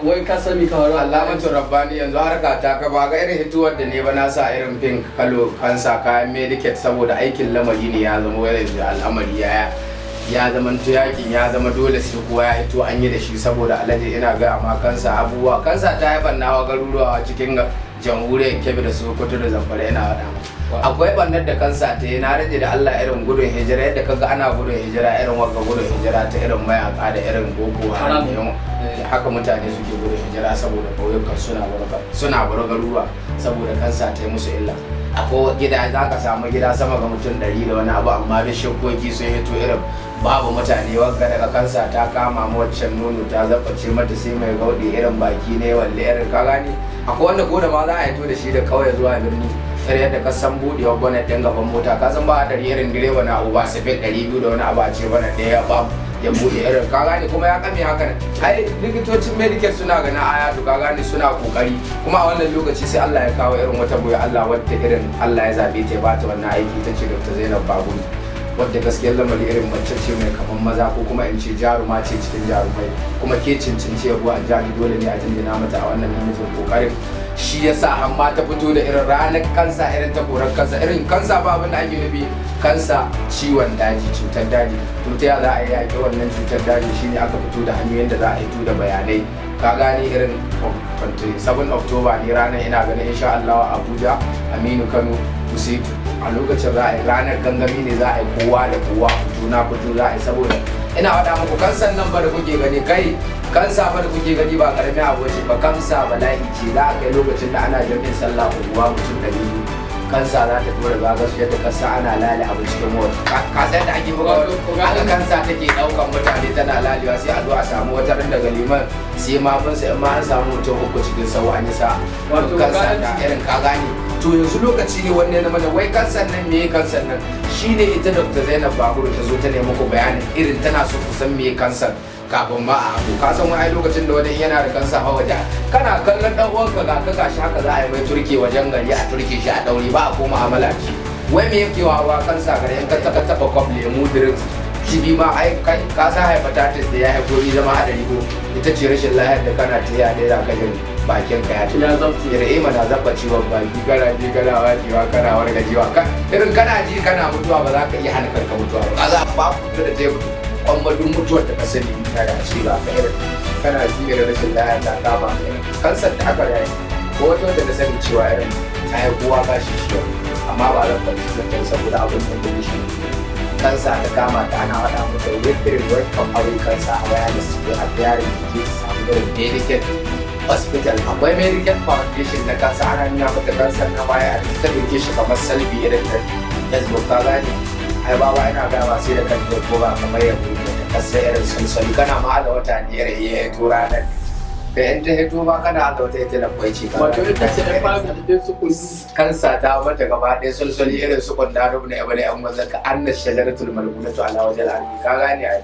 Wai ka san mi ka faru? Alamatu Rabbani, yanzu harka ta ka ba ga irin hituwar da ne ba. Na sa irin pink kalo kansa, kayan medicate, saboda aikin lamari ne ya zama yanzu al'amari ya zama to yakin ya zama dole sai kowa ya hito an yi da shi. Saboda alhaji, ina ga ma kansa abubuwa, kansa ta yi bannawa garuruwa cikin jamhuriyar Kebbi da Sokoto da Zamfara. Ina faɗa ma, akwai bannar da kansa ta yi. Na rage da Allah, irin gudun hijira yadda kaga ana gudun hijira, irin wagga gudun hijira ta irin mayaka da irin Boko Haram da yawan haka mutane suke gudun hijira saboda ƙauyukan suna bar garuruwa saboda kansa ta yi musu illa. Akwai gida, za ka samu gida sama ga mutum 100 da wani abu, amma duk shakkoki sun hito, irin babu mutane. Wagga daga kansa ta kama mu, waccan nono ta zabbace mata, sai mai gauɗe irin baki ne walle irin ka gane. Akwai wanda ko da ma za a hito da shi da kauye zuwa birni, irin yadda ka san buɗewar bonnet ɗin gaban mota, ka san ba hadari, irin direba na uba sifin 200 da wani abu, a ce bonnet ɗaya ba ya buɗe, irin ka gane, kuma ya kame haka nan. Ai likitocin medical suna ganin aya to ka gane, suna kokari. Kuma a wannan lokaci sai Allah ya kawo irin wata boye Allah wadda irin Allah ya zabe ta, ya bata wannan aiki, ta ce Dr. Zainab Bagulu, wadda gaskiyar lamari irin mace ce mai kaman maza, ko kuma in ce jaruma ce cikin jarumai, kuma ke cincince yabo a jari, dole ne a jinjina mata a wannan namijin kokarin. Shi yasa har ma ta fito da irin ranar kansa, irin ta korar kansa. Irin kansa ba abin da ake nufi, kansa ciwon daji, cutar daji. To ta ya za a yi yaƙi wannan cutar daji? Shine aka fito da hanyoyin da za a hito da bayanai, ka gane. Irin 27 October ne ranar, ina ganin insha Allah, Abuja, Aminu Kano, Wuse 2, a lokacin za a yi ranar gangami ne, za a yi kowa da kowa fito na fito za a yi. Saboda ina faɗa muku, kansan nan ba da kuke gani, kai, kansa ba da kuke gani ba karamin abu ce ba. Kansa bala'i ce. Za a kai lokacin da ana jami'in sallah unguwa mutum 200, kansa za ta tura zaga su yadda kasa ana lale abu cikin wani ka san da ake buga haka, kansa take daukan mutane tana lalewa. Sai a zo a samu wata ran daga liman sai ma mun sai ma an samu mutum uku cikin sau an yi sa. Wato kansa ta irin ka gane. To yanzu lokaci ne wanne na mana wai kansan nan, me kansan nan? Shine ita Dr. Zainab Baburu ta zo ta nemi ku bayanin, irin tana so ku san me kansan kafin ma a abu. Ka san wani lokacin da wani yana da kansa hawa waje, kana kallon dan uwanka ga ka gashi haka, za a yi mai turke wajen gari, a turke shi a daure, ba a koma amala ci. Wai me yake wa kansa gare in ka taba kwam lemu, drinks, shi ma ai kai ka san hepatitis da ya haifo ni zama hadari, ko ita ce rashin lafiyar da kana ta yaya da ka jin bakin ka ya ci Ya zabce. Irin mana zabba ciwon baki, kana ji kana wajewa, kana wargajewa, ka irin kana ji kana mutuwa, ba za ka iya hana kanka mutuwa ba. Kaza ba ku da je kwamma duk mutuwar da ka sani na da ci ba ka irin kana ji irin rashin lafiya ta kama ka, irin kansar da aka rayu ko wata wanda na sani cewa irin ta haihuwa ba shi shi, amma ba zan faɗi sunan saboda abin da ya shi kansa ta kama ta. Ana faɗa mata with irin work of away cancer awareness ko a yarin da ke samu irin medical hospital, akwai medical foundation na kansa, ana nuna mata kansar na baya, a ta ɗauke shi kamar selfie irin ta Facebook, ka gane ai. Baba, ina gama sai da kan ko ba kamar ya buɗe ta kasa irin sulsuli, kana ma da wata ne irin ya hito ranar da yan ta hito ma, kana da wata ita lafai ce ka Wato gane. ita ce ɗan family din su kundu. Kansa ta mata gaba ɗaya sulsuli irin su kunda rubna ya bane yan wanzan ka anna shajaratul mal'unatu ala wajhil ardi, ka gane ai.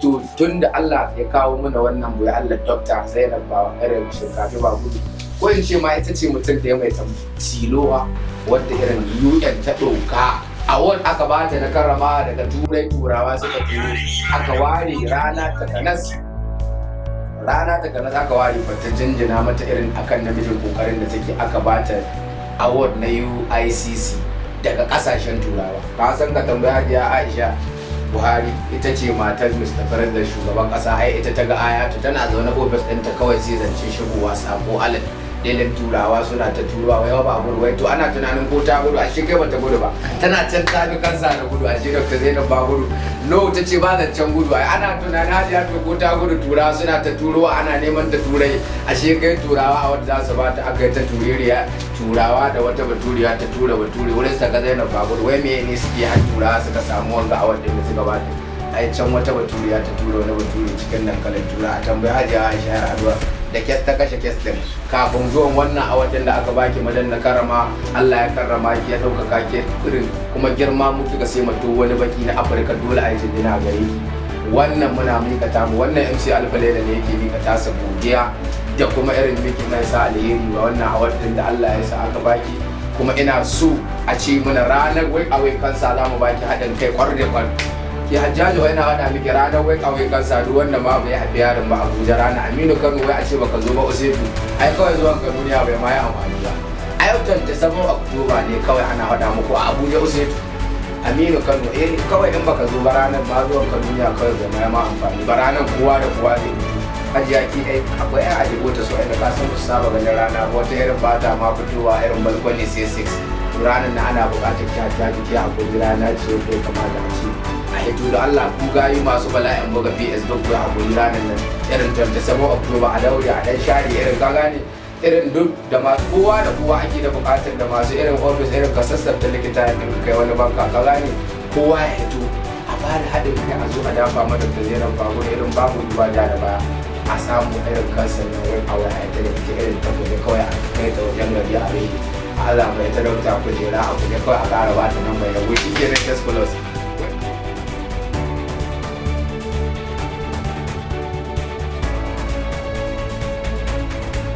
To tun da Allah ya kawo mana wannan boye Allah, Doctor Zainab ba irin Shinkafi ba gudu, ko in ce ma ita ce mutum da ya mai tilowa wadda irin UN ta ɗauka award aka bata na karrama daga Turai, Turawa suka turo, aka ware rana takanas, rana takanas aka ware bata jinjina mata irin akan namijin kokarin da take, aka bata award na UICC daga kasashen Turawa. Ka san ka tambaya Hajiya Aisha Buhari, ita ce matar Mr. President, shugaban kasa. Ai ita ta ga ayatu tana zaune ofis ɗinta kawai, sai zance shigowa sako alal dalilin Turawa suna ta turuwa, wai ba gudu, wai to ana tunanin ko ta gudu, ashe kai bata gudu ba, tana can ta bi kansa da gudu. Ashe Dr. Zainab ba gudu no, ta ce ba zancen gudu. Ai ana tunanin Hajiya to ko ta gudu, Turawa suna ta turowa, ana neman ta Turai, ashe kai Turawa a wadda za su ba ta, aka yi ta tuririya Turawa da wata baturiya ta tura bature wurin sa ga Zainab ba gudu. Wai me ne suke har Turawa suka samu wanga a wadda suka ba ta? Ai can wata baturiya ta tura wani bature cikin dankalin Tura. A tambayi Hajiya Aisha Yar Aduwa da kes ta kashe kes din kafin zuwan wannan awadin da aka baki madan na karama. Allah ya karrama ki, ya ɗaukaka ki, irin kuma girma mu kika sai mato wani baki na Afirka, dole a yi jinjina gare ki. Wannan muna mika ta mu, wannan MC Alfa Laila ne yake mika tasa godiya da kuma irin miki mai sa alheri wa wannan awadin da Allah ya sa aka baki. Kuma ina so a ce mana ranar wai awai kansa za mu baki haɗin kai kwar da kwar. Ki Hajjaji, wai na faɗa miki ranar wai kawai kan sadu wanda ma bai hafi yarin ba Abuja ranar Aminu Kano, wai a ce baka zo ba Usetu, ai kawai zuwan ka duniya bai ma yi amfani ba. A yau 27 October ne kawai ana faɗa muku a Abuja Usetu. Aminu Kano, eh, kawai in baka zo ba ranar ba, zuwan ka duniya kawai bai ma yi ma amfani ba. Ranar kowa da kowa zai fito. Hajiya ki, ai akwai ai ajibo ta so inda ka san ba su saba ganin rana ba, wata irin ba ta ma fitowa irin balkoni sai 6. Ranar na ana buƙatar ki, Hajjaji, ki hakuri, rana ce wanda ya kamata a ce a hito da Allah. Ku gayu masu bala'in buga PS, duk ku hakuri ranar nan irin 27 October, a daure a dan share irin, ka gane, irin duk da masu kowa da kowa ake da buƙatar da masu irin office, irin ka sassafta likita ya kai wani banka, ka gane, kowa ya hito a ba da haɗin kai, a zo a dafa mata da Zainab Bago, irin babu duba ja da baya, a samu irin kansa na wai a wai a ita da ita irin ta kuje kawai a kai ta wajen gari a rage Allah mai ta dauta kujera a kuje kawai a ƙara ba ta nan mai yabo shi kenan. S plus.